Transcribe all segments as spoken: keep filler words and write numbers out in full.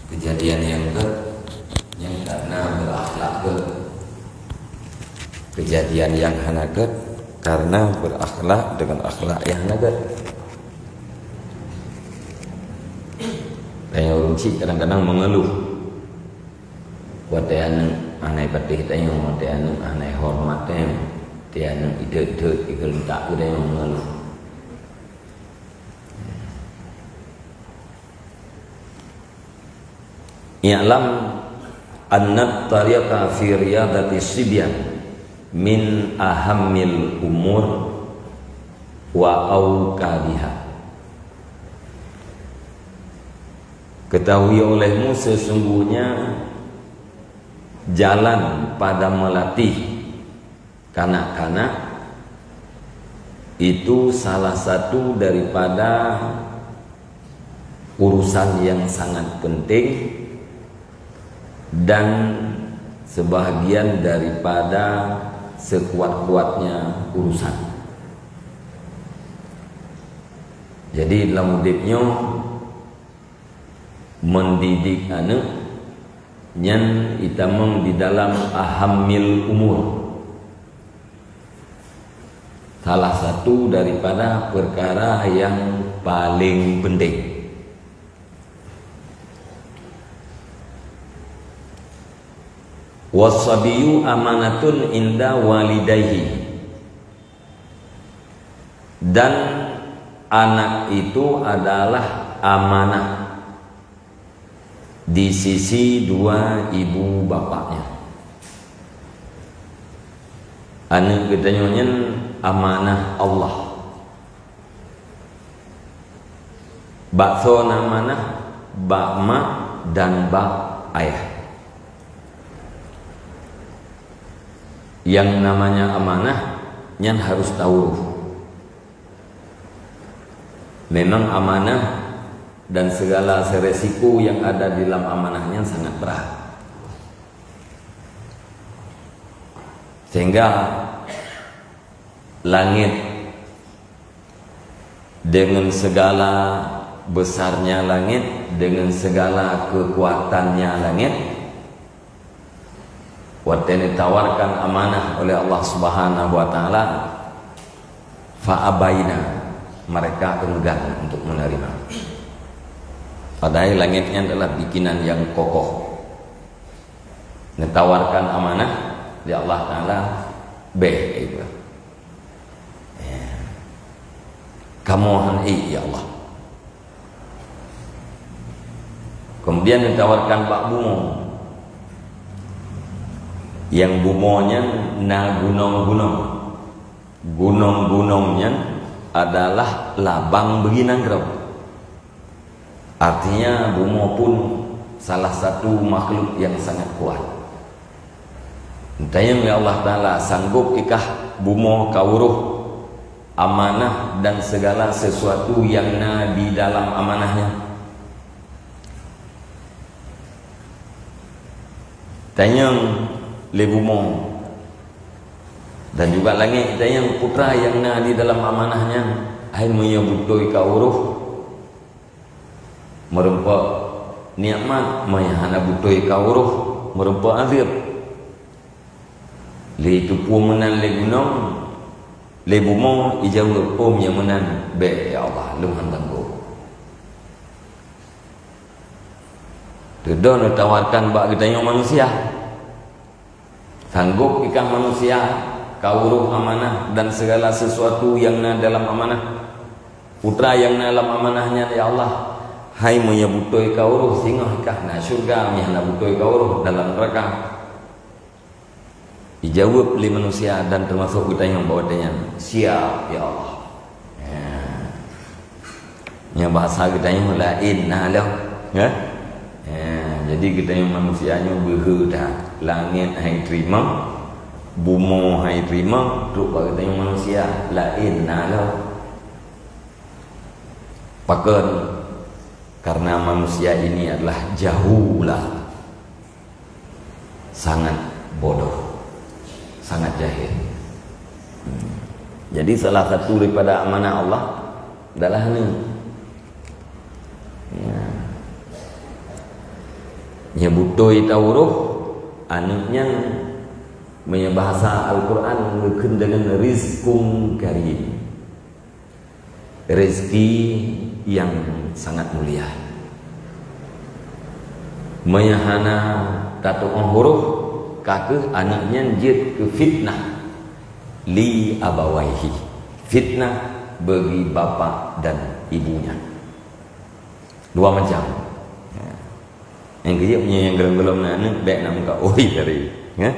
Keujadian nyang gét, nyan karena beurakhlak gét. Keujadian nyang hana gét, karena beurakhlak deungon akhlak nyang hana gét. Tanyoe ureuëng chik kadang-kadang mengeluh. Watée aneuëk hana patéh tanyoe, watée aneuëk hana horeumat tanyoe, watée aneuëk ideuet-ideuet ikeuleuntak keu tanyoe mengeluh. I'lam annat tariqa fi riyadati sibyan min ahammil umur wa aukadiha. Ketahui olehmu sesungguhnya jalan pada melatih kanak-kanak itu salah satu daripada urusan yang sangat penting dan sebahagian daripada sekuat-kuatnya urusan. Jadi dalam udeb nyoe, mendidik aneuëk nyan itamong di dalam ahammil umur. Salah satu daripada perkara yang paling penting. Wasabiyu amanatun inda walidaihi. Dan anak itu adalah amanah di sisi dua ibu bapaknya. Aneuëk geutanyoe nyan amanah Allah. Bak soe amanah? Bak mak dan bak ayah. Yang namanya amanah nyan harus tauruf. Memang amanah dan segala resiko yang ada di dalam amanah nyan sangat berat. Sehingga langit dengan segala besarnya langit, dengan segala kekuatannya langit, watée ditawarkan amanah oleh Allah Subhanahu wa Taala, fa abaina, mereka enggan untuk menerima. Padahal langit nyan adalah bikinan yang kokoh. Ditawarkan amanah di Allah Taala, beh, ibu. Ya. Kamoe hana ék, ya Allah. Kemudian ditawarkan bak bumoe. Yang bumoe nyan na gunong-gunong. Gunong-gunong nyan adalah labang beuginang droe. Artinya, bumoe pun salah satu makhluk yang sangat kuat. Tanyong lé Allah Taala, sanggob ikah bumoe ka uroh amanah dan segala sesuatu yang na di dalam amanah nyan? Tanyong lé bumoe dan juga langét, tanyong peue nyang na di dalam amanah nyan. Hai meunyoe beutôi ka uroh, meureumpok nikmat, meunyoe hana beutôi ka uroh, meureumpok azab. Lé teupeu meunan lé gunong, lé bumoe, ijaweueb, "Ôm nyang meunan, bék, ya Allah, lôn hana sanggob." Teudoh neutawarkan bak geutanyoe manusia. Sanggob ikah manusia ka uroh amanah dan segala sesuatu yang na dalam amanah? Peue nyang na lam amanah nyan, ya Allah? Hai meunyoe beutôi ka uroh, singoh ikah na syeuruga, meunyoe hana beutôi ka uroh, dalam neuraka. Ijaweueb lé manusia dan teumasok geutanyoe bak watée nyan, "Siap, ya Allah." Ya. Nyang bahasa geutanyoe laén na lom, ya. Ya, jadi geutanyoe manusia nyoe beuhe that. Langét hai teurimong, bumoe hai teurimong, trok bak geutanyoe manusia laén na lom. Pakon? Karena manusia ini adalah jahula. Sangat bodoh, sangat jahil. Hmm. Jadi, salah satu daripada amanah Allah adalah ni. Ya. Nyan beutôi tauroh, aneuk nyan meunyoe bahasa Al-Quran geukheun deungon rizqun karim. Rezeki yang sangat mulia. Meunyoe hana tatu'oh uroh, ka kheueh aneuk nyan jeuet keu fitnah li abawaihi. Fitnah bagi bapak dan ibunya. Dua macam. Nyang keujeuet, meunyoe nyang gohlom-gohlom na aneuk, bèk na meukaôi tadi. Ya?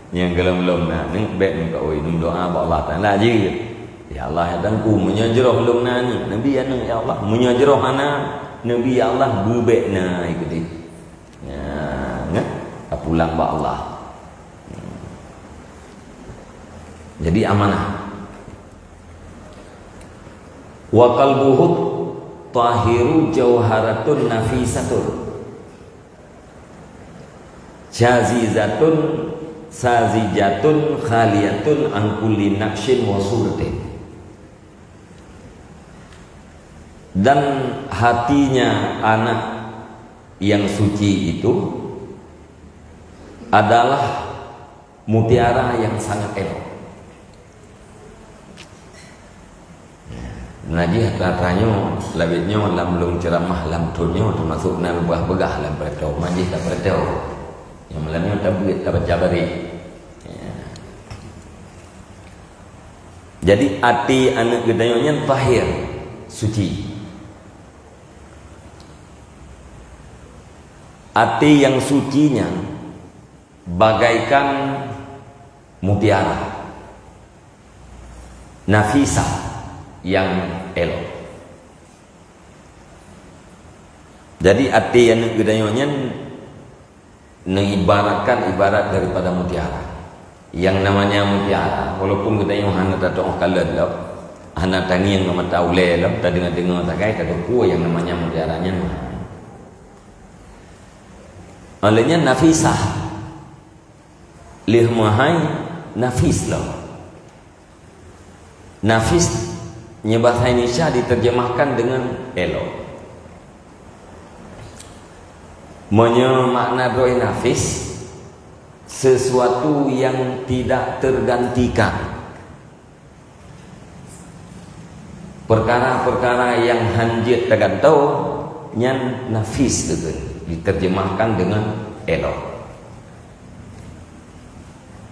Nyang gohlom-gohlom na aneuk, bèk na meukaôi. Neudoa bak Allah Taala jih. Ya Allah, ya Tuhanku, meunyoe jroh lôn na aneuk, neubi aneuk, ya Allah. Meunyoe jroh hana, neubi, ya Allah, beubèk na ikeuti. Ya, kan? Ka pulang bak Allah. Jadi amanah. Wa qalbuhu tahiru jauharatun nafisatun. Syazizatun, sazijatun, khaliyatun an kulli naqsyin wa suratin. Dan hatinya anak yang suci itu adalah mutiara yang sangat elok. Nah, jih atra-atra nyoe, labit nyoe lam lôn ceuramah lam thôn nyoe, teumasok na leubeh peugah lam peuratoe, man jih tapeuratoe. Nyang malam nyoe tabeuet, tabaca bareh. Ya. Jadi, até aneuk geutanyoe nyan tahir, suci. Até nyang suci nyan bagaikan mutiara, nafisah, yang elok. Jadi, até aneuk geutanyoe nyan neuibaratkan ibarat daripada mutiara. Yang namanya mutiara, walaupun geutanyoe hana tatu'oh kalon lom, hana tangieng ngon mata ulèe lom, tadeungoe-deungoe sagai, tateupeue yang namanya mutiara nyan mahai. Oleh nyan nafisah. Lheueh mahai, nafis lom. Nafis, nyoe bahasa Indonesia diterjemahkan dengan elok. Meunyoe makna droe nafis, sesuatu yang tidak tergantikan. Peukara-peukara nyang hán jeuet tagantoe, nyan nafis geukheun, diterjemahkan dengan elok.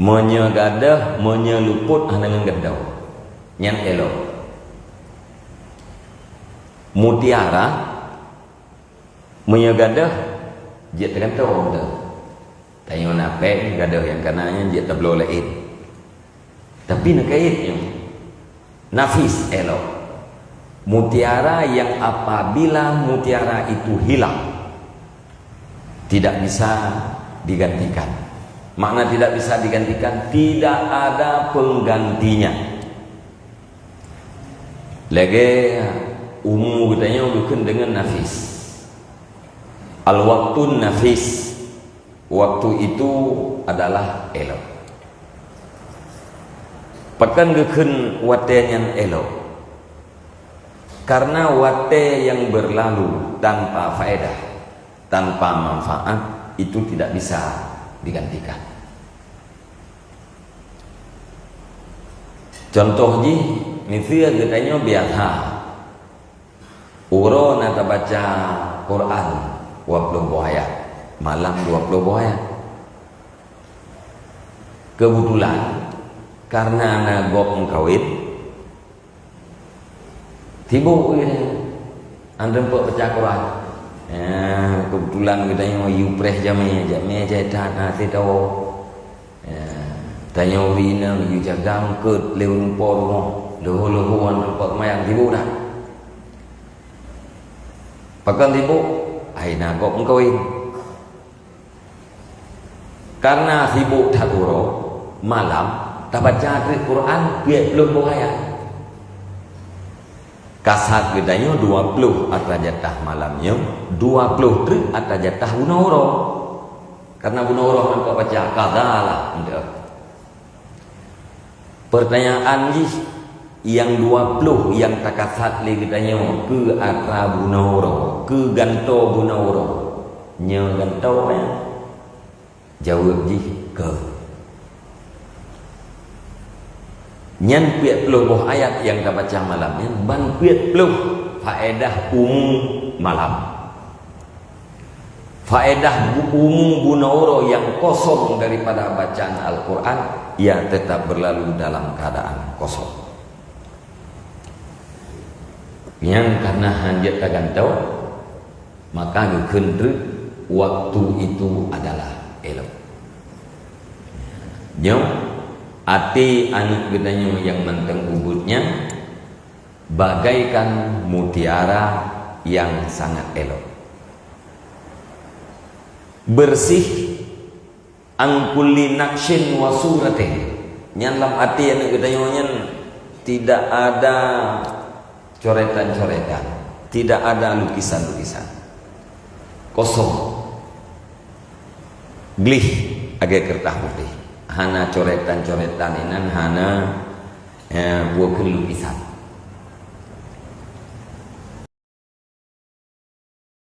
Meunyoe gadôh, meunyoe lupot hana ngon gantoe, nyan elok. Mutiara, meunyoe gadôh, jeuet tagantoe. Tanyoe na péng, gadôh nyang kana nyan jeuet tabloe laén. Tapi neukait nyoe. Nafis, elok. Mutiara yang apabila mutiara itu hilang, tidak bisa digantikan. Makna tidak bisa digantikan, tidak ada penggantinya. Lagèe umu geutanyoe geukheun deungon nafis. Al-waqtun nafis. Waktu itu adalah elok. Pakon geukheun watèe nyan elok? Karena watèe yang berlalu tanpa faedah, tanpa manfaat, itu tidak bisa digantikan. Contoh jih, miseue geutanyoe biasa uroe na tabaca Quran dua ploh boh ayat, malam dua ploh boh ayat. Keubeutulan, karena na gob meukawen, sibok geutanyoe, hana teumpat baca Quran. Ya, keubeutulan geutanyoe yue preh jamèe, jamèe jai that, na sidroe. Ya, tanyoe ureueng inong yue jaga eungkôt lé ureueng po rumoh, leuho-leuho hana teumpat seumayang, sibok that. Pakon sibok? Hai na gob meukawen. Karena sibok that uroe, malam tabaca treuk Quran peuet ploh boh ayat. Kasat geutanyoe dua ploh atra jatah malam nyoe, dua ploh treuk atra jatah bunoe uroe. Karena bunoe uroe hana teumpat baca, qadha lah, entah. Pertanyaan jih, nyang dua ploh nyang takasat lé geutanyoe keu atra bunoe uroe, keu gantoe bunoe uroe, Nyoe gantoe nyan? Jaweueb jih, "Kon." Nyan peuet ploh boh ayat nyang tabaca malam nyan, ban peuet ploh faedah umu malam. Faedah bu-, umu bunoe uroe nyang kosong daripada bacaan Al-Quran, ia tetap berlalu dalam keadaan kosong. Nyan karena hanjeuet tagantoe, maka geukheun treuk, "Waktu itu adalah elok." Nyoe, até aneuëk geutanyoe nyang mantong ubit nyan bagaikan mutiara nyang sangat elok. Bersih, "An kulli naqsyin wa suratin." Nyan lam até aneuëk geutanyoe nyan tidak ada coretan-coretan, tidak ada lukisan-lukisan. Kosong. Gleh lagée keureutah putéh. Hana coretan-coretan inan, hana, eh, bukan lukisan.